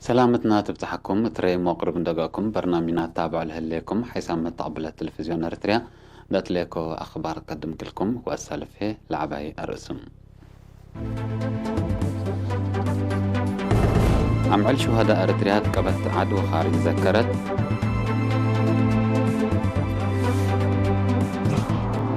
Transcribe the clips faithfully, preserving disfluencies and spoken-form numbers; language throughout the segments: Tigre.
ሰላምትና ትብጽሐኩም፣ እት ረይም ወቅርብ እንደገእኩም በርናሚና ትታብዑ ለህሌኩም፣ ሓይሳም መተቅብለት ቴሌቪዝዮን ኤረትርያ ለእትሌኮ አኽባር ቀድም ክልኩም፣ ወአሳልፍ ህዬ ለዐባይ አርእስም። አምዕል ሹሀዳእ ኤረትርያ እት ቀበት ዐድ ወኻርጅ ዘከረት።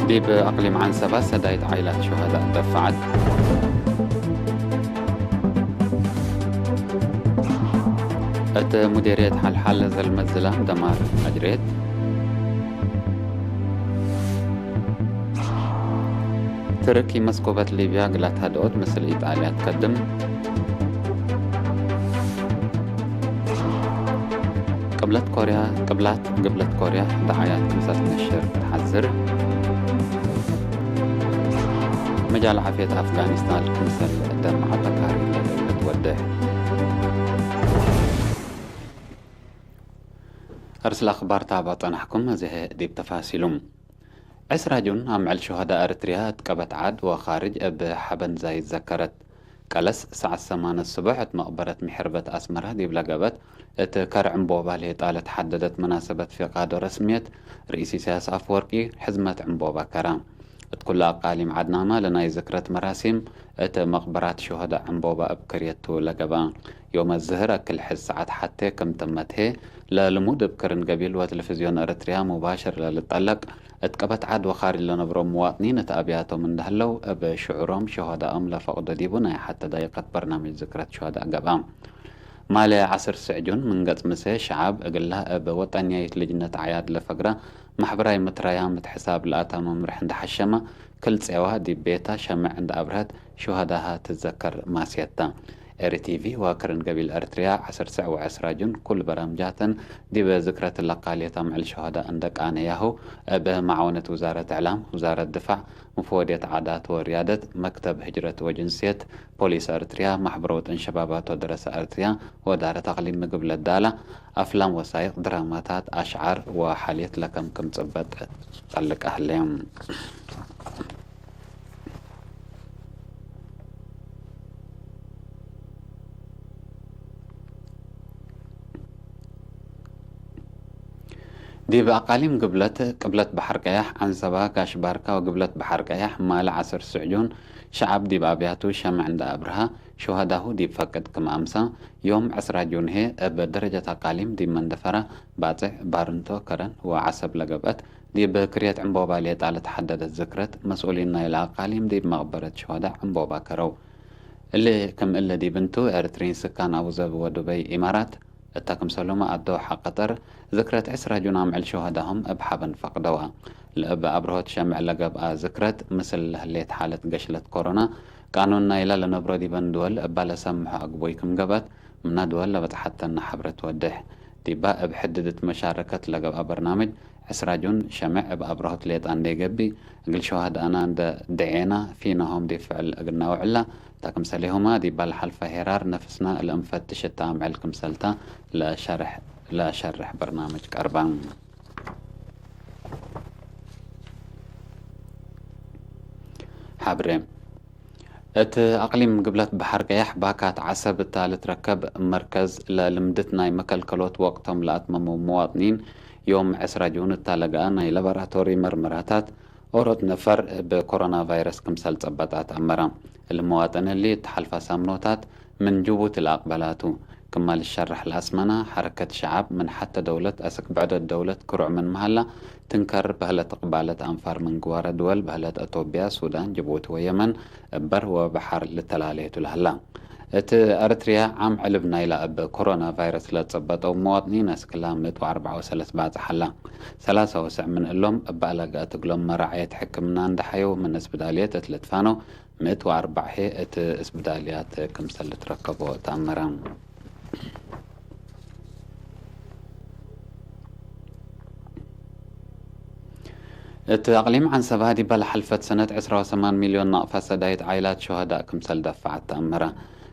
ዲብ አቅሊም ዐንሰባ ሰዳይት ዓይላት ሹሀዳእ ደፈዐት። እት ሙዴርየት ሐልሐል ዘልመት ዝላም ደማር አጅሬት። ትርኪ መስኮበት ሊብያ እግል አትሀደኦት ምስል ኢጣልያ ትከድም። ቅብለት ኮርያ፣ ቅብላት ግብለት ኮርያ ደዓያት ክምሰል ትነሽር ተሐዝር። መጃል ዓፍየት አፍጋኒስታን ክምሰል ደም ዐበካሪ ለደውለት ወድሕ። አርስለ አኽባር ታብዖ ጸናሕኩም፣ እዚ ህዬ ዲብ ተፋሲሉ። ዕስራ ጁን አምዕል ሹሀዳእ ኤረትርያ እት ቀበት ዐድ ወኻርጅ እብ ሐበን ዛይድ ዘከረት። ቀለስ ሰዓት ሰማነ ስቡሕ እት መቅበረት ምሕርበት አስመረ ዲብ ለገብአት እት ከረ ዕንቦባ ሌጣ ለተሐደደት መናሰበት ፊቃዶ ረስምየት፣ ርኢስ ኢሳያስ አፈወርቂ ሕዝመት ዕንቦባ ከራ። እት ኩለ አቃሊም ዐድናመ ለናይ ዝክረት መራሲም እት መቅበራት ሹሀዳእ ዕንቦባ እብ ክርየት ቱ ለገብአ። ዮም አዝህር እክል ሕድ ሰዓት ሐቴ ክም ተመት ህዬ፣ ለልሙድ እብ ክርን ገቢል ወቴሌቪዝዮን ኤረትርያ ሙባሽር ለልጠለቅ፣ እት ቀበት ዐድ ወኻርጅ ለነብሮ ሙዋጥኒን እት አብያቶም እንደ ህለው እብ ሽዑሮም ሹሀዳኦም ለፈቅዶ ዲቡ ናይ ሐቴ ደቂቀት በርናምጅ ዝክረት ሹሀዳእ ገብአ። ማሌ ዐስር ስዕጁን ምን ገጽ ምሴ ሸዓብ እግላ እብ ወጠንያይት ልጅነት አዕያድ ለፈግረ ማሕበራይ መትረያም እት ሕሳብ ለአታ መምርሕ እንደ ሐሸመ፣ ክል ጼዋ ዲብ ቤታ ሸምዕ እንደ አብርሀት ሹሀዳሃ ትዘከር ማስየት ተ። ኤሪ ቲቪ ወክርን ገቢል ኤረትርያ ዐስር ስዕ ወዐስራ ጁን ኩሉ በራምጃተን ዲብ ዝክረት ለቃልየት አምዕል ሹሀዳእ እንደ ቃነያሁ፣ እብ መዓወነት ውዛረት እዕላም፣ ውዛረት ድፋዕ፣ መፈወድየት ዓዳት ወርያደት፣ መክተብ ህጅረት ወጅንስየት፣ ፖሊስ ኤረትርያ፣ ማሕበር ወጠን ሸባባት ወደረሰ ኤረትርያ ወዳረት አቅሊም ምግብ ለዳላ፣ አፍላም፣ ወሳይቅ፣ ድራማታት፣ አሽዓር ወሓልየት ለከምክም ጽበጥ ጠልቀ ህሌ። ዲብ አቃሊም ግብለት፣ ቅብለት በሐር ቀያሕ፣ ዐንሰባ፣ ጋሽ ባርካ ወግብለት በሐር ቀያሕ፣ ማለ ዐስር ስዕጁን ሸዐብ ዲብ አብያቱ ሸምዕ እንደ አብርሃ፣ ሹሀዳሁ ዲብ ፈቅድ ክም አምሳ፣ ዮም ዕስራ ጁን ህዬ እብ ደረጀት አቃሊም ዲብ መንደፈራ፣ ባጽዕ፣ ባርንቶ፣ ከረን ወዐሰብ ለገብአት፣ ዲብ ክርየት ዕንቦባ ሌጣ ለተሐደደት ዝክረት፣ መስኡሊን ናይለ አቃሊም ዲብ መቅበረት ሹሀዳእ ዕንቦባ ከረው። እሊ ክም እሊ ዲብ እንቱ፣ ኤረትርዪን ስካን አቡዘቢ ወዱበይ ኢማራት፣ እተ ክምሰሉመ አዶሐ ቀጠር፣ ዝክረት ዕስራ ጁን አምዕል ሹሀዳሆም እብ ሐበን ፈቅደዋ። ለእብ አብርሆት ሸምዕ ለገብአ ዝክረት፣ ምስል ለህሌት ሓለት ገሽለት ኮሮና፣ ቃኑን ናይለ ለነብሮ ዲበን ድወል እባ ለሰምሖ አግቡይ ክም ገብአት፣ ምና ድወል ለበጽሐተነ ሐብረት ወድሕ። ዲባ እብ ሕድድት መሻረከት ለገብአ በርናምጅ፣ ዕስራ ጁን ሸምዕ እብ አብርሆት ሌጣ እንዴ ገብእ፣ እግል ሹሀዳእና እንዴ ደዔና፣ ፊናሆም ዲብ ፍዕል እግል ናውዕላ፣ እተ ክምሰሌሁመ ዲባ ለሐልፈ ሄራር ነፍስና ለእንፈትሽ እተ አምዕል ክምሰልታ ለሸርሕ፣ ለሸርሕ በርናምጅ ቀርበ። ሐብሬ። እት አቅሊም ግብለት በሐር ቀያሕ ባካት ዐሰብ እታ ልትረከብ መርከዝ ለልምድት ናይ መከልከሎት ወቅቶም ለአትመሙ መዋጥኒን፣ ዮም ዕስራ ጁን እታ ለገአ ናይ ለቦራቶሪ መርመራታት ኦሮት ነፈር እብ ኮሮና ቫይረስ ክምሰል ጸበጣት አመረ። እሊ መዋጥን እሊ እት ሐልፋ ሳምኖታት ምን ጅቡቲ ለአቅበላቱ። ክማ ልሸረሕ ለአስመና፣ ሐረከት ሸዐብ ምን ሐተ ደውለት አስክ ብዕደት ደውለት ክሩዕ ምንመ ሀላ፣ ትንከር በህለት እቅባለት አንፋር ምን ግዋረ ድወል በህለት አቶብያ፣ ሱዳን፣ ጅቡቲ ወየመን እብ በር ወበሐር ልተላሌቱ ለሀላ። እት ኤረትርያ ዓም ዕልብ ናይላ እብ ኮሮና ቫይረስ ለጸበጠው መዋጥኒን አስክላ ምእት ወአርበዓ ወሰለስ ባጽሕ ሀላ። ሰላሳ ወሰዕ ምን እሎም እበ አለገአት እግሎም መራዐየት ሕክምና እንደ ሐየው ምን እስብዳልየት እት ልትፋነው፣ ምእት ወአርበዕ ህዬ እት እስብዳልያት ክምሰል ልትረከቦ ተአመረ። እት አቅሊም ዐንሰባ ዲበ ለሐልፈት ሰነት ዕስራ ወሰማን ሚልዮን ናቅፋ ሰዳይት ዓኢላት ሹሀዳእ ክምሰል ደፈዐት ተአመረ።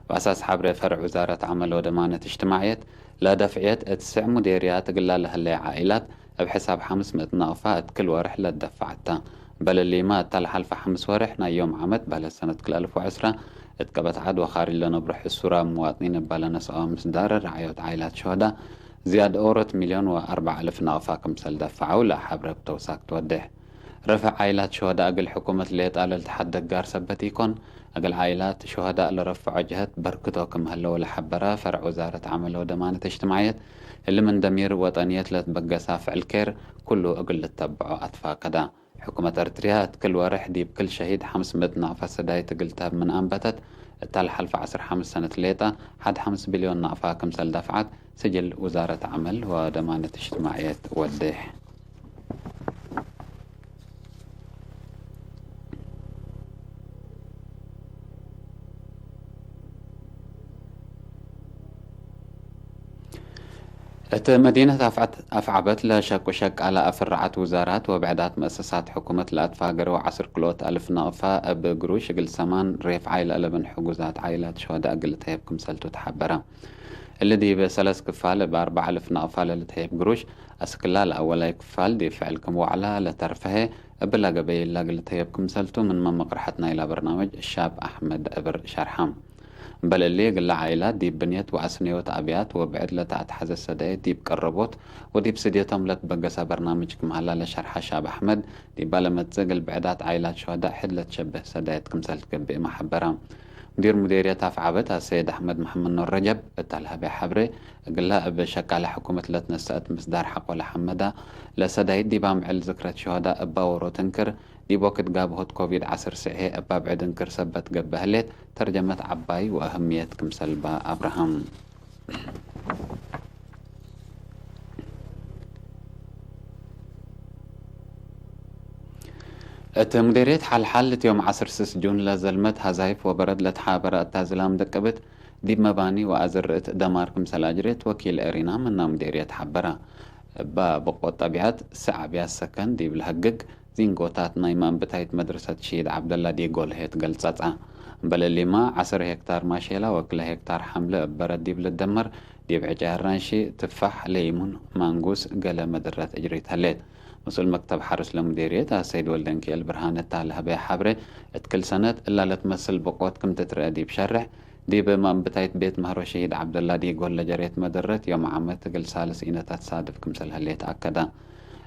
በአሳስ ሐብሬ ፈርዕ ውዛረት ዐመል ወደማነት እጅትማዕየት፣ ለደፍዕየት እት ስዕ ሙዴርያት እግላ ለህለየ ዓኢላት፣ እብ ሕሳብ ሐምስ ምእት ናቅፋ እት ክል ወርሕ ለትደፈዐት ተ። በለሊመ እተ ለሐልፈ ሐምስ ወርሕ ናይ ዮም ዓመት በህለት ሰነት ክል አልፍ ወዕስራ፣ እት ቀበት ዐድ ወካርጅ ለነብሮ ሕሱራም ምዋጥኒን እበ ለነስአወ ምስዳር ረዓዮት ዓኢላት ሸሆዳ ዝያድ ኦሮት ሚልዮን ወአርበዕ አልፍ ናቅፋ ክምሰል ደፈዐው ለሐብረ እብ ተውሳክ ትወዴሕ። ረፍዕ ዓኢላት ሸሆዳ እግል ሕኩመት ሌጣ ለልትሐደግ ጋር ሰበት ኢኮን፣ እግል ዓኢላት ሸሆዳ ለረፍዖ ጀህት በርክቶ ክም ህለው ለሐበረ ፈርዕ ውዛረት ዐመል ወደማነት እጅትማዕየት፣ እሊ ምን ደሚር ወጠንየት ለትበገሰ ፍዕል ኬር ኩሉ እግል ልተብዖ አትፋቀዳ። ሕኩመት ኤርትርያ እት ክል ወርሕ ዲብ ክል ሸሂድ ሐምስ ምእት ናቅፋ ሰዳይት እግል ተህብ ምን አንበተት፣ እታ ለሐልፈ ዐስር ሐምስ ሰነት ሌጣ ሐድ ሐምስ ቢልዮን ናቅፋ ክምሰል ደፍዐት ስጅል ውዛረት ዐመል ወደማነት እጅትማዕየት ወዴሕ። እት መዲነት አፍዐት-፣ አፍዐበት ለሸቁ ሸቃለ አፍራዐት ውዛራት ወብዕዳት መአሰሳት ሕኩመት ለአትፋገረው ዐስር ክልኦት አልፍ ናቅፋ እብ ግሩሽ እግል ሰማን ሬፍዓይ ለአለብን ሕጉዛት ዓኢላት ሸሆዳ እግል ልትሀየብ ክምሰልቱ ተሐበረ። እሊ ዲብ ሰለስ ክፋል እብ አርበዕ አልፍ ናቅፋ ለልትሀየብ ግሩሽ፣ አስክላ ለአወላይ ክፋል ዲብ ፍዕል ክም ወዕላ ለተርፈሀ እብላ ገበይ እላ እግል ልትሀየብ ክምሰልቱ ምን መመቅርሐት ናይላ በርናምጅ ሻብ አሕመድ ዕብር ሸርሐ። እምበል እሊ፣ እግለ ዓኢላት ዲብ ብንየት ወአስነዮት አብያት ወብዕድ ለተአትሐዘ ሰዳየት ዲብ ቀረቦት ወዲብ ስድየቶም ለትበገሰ በርናምጅ ክም ሀላ ለሸርሐ ሻብ አሕመድ፣ ዲባ ለመጽእ እግል ብዕዳት ዓኢላት ሸሆዳእ ሕድ ለትሸብህ ሰዳየት ክምሰል ትገብእ መሐበረ። ሙዲር ሙዴርየት አፍዐበት አሰይድ አሕመድ መሐመድ ኑር ረጀብ እተ ለሀበየ ሐብሬ፣ እግለ እብ ሸቃለ ሕኩመት ለትነሰአት ምስዳር ሐቆ ለሐመዳ፣ ለሰዳይት ዲብ አምዕል ዝክረት ሸሆዳእ እባ ዎሮ ትንክር፣ ዲብ ወክድ ጋብሆት ኮቪድ ዐስር ስዕሄ እባ ብዕድ እንክር ሰበት ገብእ ህሌት፣ ተርጀመት ዐባይ ወአህምየት ክምሰል በ አብርሃም። እት ሙዴርየት ሐልሐል፣ እት ዮም ዐስር ስስ ጁን ለዘልመት ሀዛይፍ ወበረድ ለትሓበረ እታ ዝላም ደቅብት፣ ዲብ መባኒ ወአዝርዕት ደማር ክምሰል አጅሬት ወኪል ኤሪና ምና ሙዴርየት ሐበረ። እበ ብቆት ጠቢዐት፣ ሰዕ አብያት ሰከን ዲብ ለሀግግ፣ ዚንጎታት ናይ መአንብታይት መድረሰት ሽሂድ ዐብደላ ዴጎል ህዬ ትገልጸጸ። እምበል እሊማ፣ ዐስር ሄክታር ማሼላ ወክለ ሄክታር ሐምለ እብ በረድ ዲብ ልደመር፣ ዲብ ዕጨ ህራንሺ፣ ትፋሕ፣ ለይሙን፣ ማንጉስ፣ ገሌ መድረት እጅሪት ህሌት። መስኡል መክተብ ሐርስ ለሙዴርየት አሰይድ ወልደንኪኤል ብርሃነ እታ ለሀበየ ሐብሬ፣ እት ክል ሰነት እላ ለትመስል ብቆት ክም ትትረአ ዲብ ሸርሕ፣ ዲብ መአንብታይት ቤት ምህሮ ሸሂድ ዐብደላ ዴጎል ለጀሬት መድረት ዮም ዓመት እግል ሳልስ ኢነታት ሳድፍ ክምሰል ህሌት አከደ።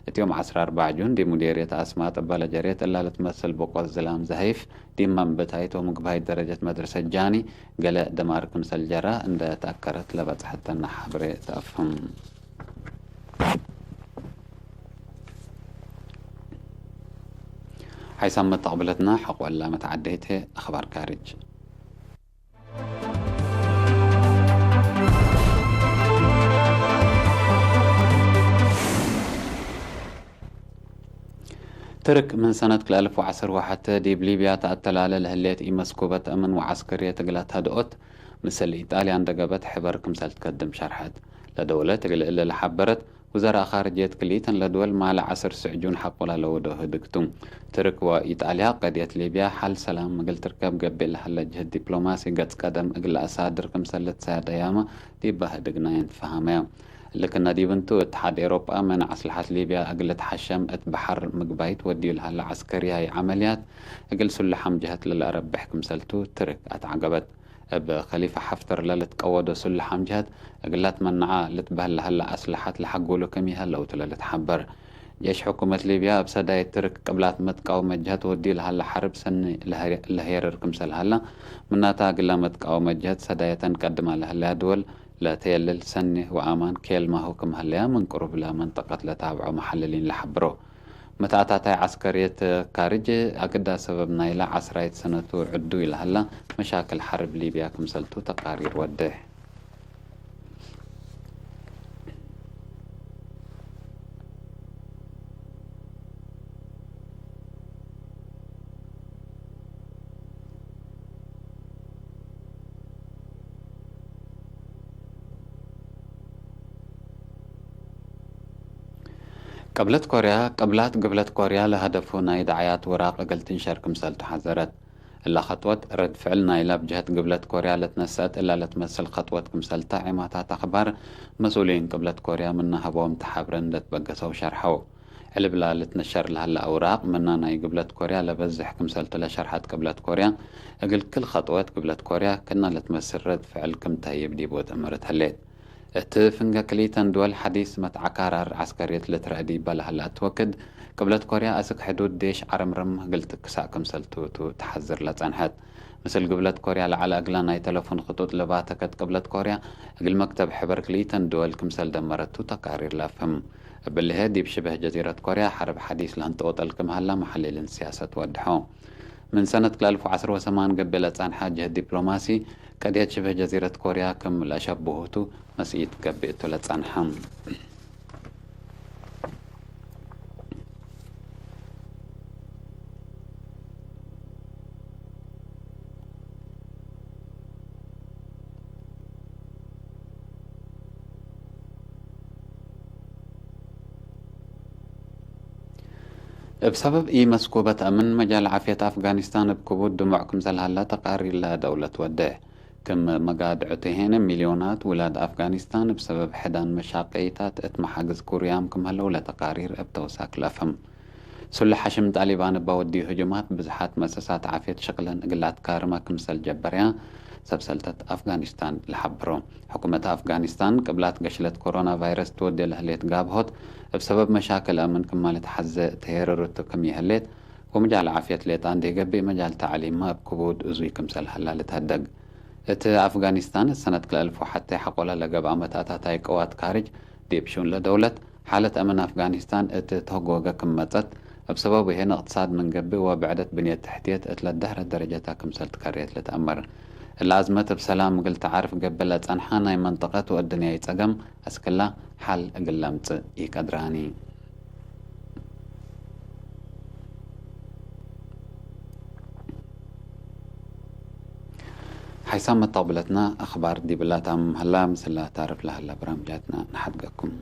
እት ዮም ዐስር አርበዕ ጁን ዲብ ሙዴርየት አስማጥ እበ ለጀሬት እላ ልትመስል ብቆት ዝላም ዘሀይፍ፣ ዲብ መአንብታይት ወምግባይት ደረጀት መድረሰት ጃኒ ገሌ ደማር ክምሰል ጀረ እንዴ ተአከረት ለበጽሐተነ ሐብሬ ተአፍህም። ሓይሳም መተቅብለትና ሐቆ እላ መተዓደይት ህዬ አኽባር ካርጅ። ትርክ ምን ሰነት ክልኤ አልፍ ወዐስር ወሐቴ ዲብ ሊብያ ተአተላሌ ለህሌት ኢመስኩበት አምን ወዐስከርየት እግለ ተድኦት፣ ምስል ኢጣልያ እንዴ ገብአት ሕበር ክምሰል ትከድም ሸርሐት። ለደውለት እግል እሊ ለሐበረት፣ ውዘራእ ካርጅየት ክልኢተን ለድወል ማለ ዐስር ስዕጁን ሐቆላ ለወደው ህድግ ቱ። ትርክ ወኢጣልያ፣ ቀድየት ሊብያ ሐል ሰላም እግል ትርከብ ገብእ ለሀለ ጅህድ ዲፕሎማሲ ገጽ ቀደም እግል ለአሳድር ክምሰል ልትሰደያመ ዲበ ህድግ ናይን ትፈሀመያ። እሊ ክነ ዲብ እንቱ፣ እትሓድ ኤሮጳ ምን አስለሐት ሊብያ እግል ልትሐሸም እት በሐር ምግባይት ወድዩ ለሀለ ዐስከርያይ ዐመልያት እግል ሱልሐም ጀህት ለለአረብሕ ክምሰልቱ ትርክ አትዐገበት። እብ ከሊፈ ሐፍተር ለልትቀወዶ ሱልሐም ጀህት እግል ለትመነዐ ልትበህል ለሀለ አስለሐት ለሐጉሉ ክም ይሀለው ቱ ለልትሐበር። ጄሽ ሕኩመት ሊብያ እብ ሰዳይት ትርክ ቅብላት መትቃውመ ጀህት ወድዩ ለሀለ ሐርብ ሰኒ ለሄ-፣ ለሄርር ክምሰል ሀለ፣ ምናተ እግለ መትቃውመ ጀህት ሰዳየተን ቀድማ ለሀለያ ድወል ለተየልል ሰኒ ወአማን ኬልማሁ ክም ሀለያ ምን ቅሩብ ለመንጠቀት ለታብዖ መሐልሊን ለሐብሮ። መትአታታይ ዐስከርየት ካርጅ አግዳ ሰበብ ናይለ ዐስራይት ሰነቱ ዕዱ ኢለሀላ መሻክል ሐርብ ሊብያ ክምሰልቱ ተቃሪር ወዴሕ። ቅብለት ኮርያ፣ ቅብላት ግብለት ኮርያ ለሀደፉ ናይ ደዓያት ውራቅ እግል ትንሸር ክምሰልቱ ሐዘረት። እላ ከጥወት ረድ ፍዕል ናይላ እብ ጀህት ግብለት ኮርያ ለትነሰአት እላ ለትመስል ከጥወት ክምሰልተ ዔማታት አክባር መስኡሊን ቅብለት ኮርያ ምነ ሀበዎም ተሓብረ እንዴ ትበገሰው ሸርሐው። ዕልብላ ልትነሸር ለሀለ አውራቅ ምና ናይ ግብለት ኮርያ ለበዝሕ ክምሰልቱ ለሸርሐት ቅብለት ኮርያ፣ እግል ክል ከጥወት ግብለት ኮርያ ክእነ ለትመስል ረድ ፍዕል ክም ተህይብ ዲብ ወትአምርት ህሌት። እት ፍንገ ክልኢተን ድወል ሐዲስ መትዓካራር ዐስከርየት ልትረአ ዲበ ለሀለ እት ወክድ፣ ቅብለት ኮርያ አስክ ሕዱድ ዴሽ ዐረምረም እግል ትክሳእ ክምሰልቱ ቱ ተሐዝር ለጸንሐት። ምስል ግብለት ኮርያ ለዐለ እግላ ናይ ተለፉን ክጡጥ ለባተከት ቅብለት ኮርያ፣ እግል መክተብ ሕበር ክልኢተን ድወል ክምሰል ደመረቱ ተቃሪር ለአፍህም። እብሊ ህዬ ዲብ ሽበህ ጀዚረት ኮርያ ሐርብ ሐዲስ ለህንጦጠል ክም ሀላ መሐሊልን ሲያሰት ወድሖ። ምን ሰነት ክልኤ አልፍ ወዐስር ወሰማን ገብእ ለጸንሐ ጅህድ ዲፕሎማሲ፣ ቀድየት ሽበህ ጀዚረት ኮርያ ክም ለአሸብሁቱ መስኢት ገብእ ቱ ለጸንሐ። እብ ሰበብ ኢመስኩበት አምን፣ መጃል ዓፍየት አፍጋኒስታን እብ ክቡድ ድሙዕ ክምሰል ሀላ ተቃሪር ለደውለት ወዴሕ። ክም መጋድዑ ተሄነ፣ ሚልዮናት ውላድ አፍጋኒስታን እብ ሰበብ ሕዳን መሻቀይታት እት መሓግዝ ኩርያም ክም ሀለው ለተቃሪር እብ ተውሳክ ለአፍህም። ሱለ ሐሽም ጣሊባን እበ ወድዩ ህጁማት፣ ብዝሓት መእሰሳት ዓፍየት ሽቅለን እግል አትካርመ ክምሰል ጀበርያ ሰብሰልተት አፍጋኒስታን ለሐብሮ። ሕኩመት አፍጋኒስታን፣ ቅብላት ገሽለት ኮሮና ቫይረስ ትወዴ ለህሌት ጋብሆት፣ እብ ሰበብ መሻክል አምን ክማ ልትሐዜ እት ሄረርቱ ክም ይህሌት፣ ወመጃል ዓፍየት ሌጣ እንዴ ገብእ፣ መጃል ተዕሊምመ እብ ክቡድ እዙይ ክምሰል ሀላ ልትሀደግ። እት አፍጋኒስታን፣ እት ሰነት ክልኤ አልፍ ወሐቴ ሐቆለ ለገብአ መትአታታይ ቅዋት ካርጅ ዲብ ሹኡን ለደውለት፣ ሓለት አምን አፍጋኒስታን እት ተህጎገ ክም መጸት፣ እብ ሰበቡ ህዬ ንእቅትሳድ ምን ገብእ ወብዕደት ብንየት ተሕትየት እት ለደህረት ደረጀታ ክምሰል ትከሬት ልትአመር። እለ አዝመት እብ ሰላም እግል ተዓርፍ ገብእ ለጸንሐ ናይ መንጠቀት ወእድንያይ ጸገም አስክላ ሐል እግል ለምጽእ ኢቀድራኒ። ሓይሳም መተቅብለትና አኽባር ዲብላ ታምም ሀላ፣ ምስላ ታርፍ ለሀላ በራምጃትና ነሓድገኩም።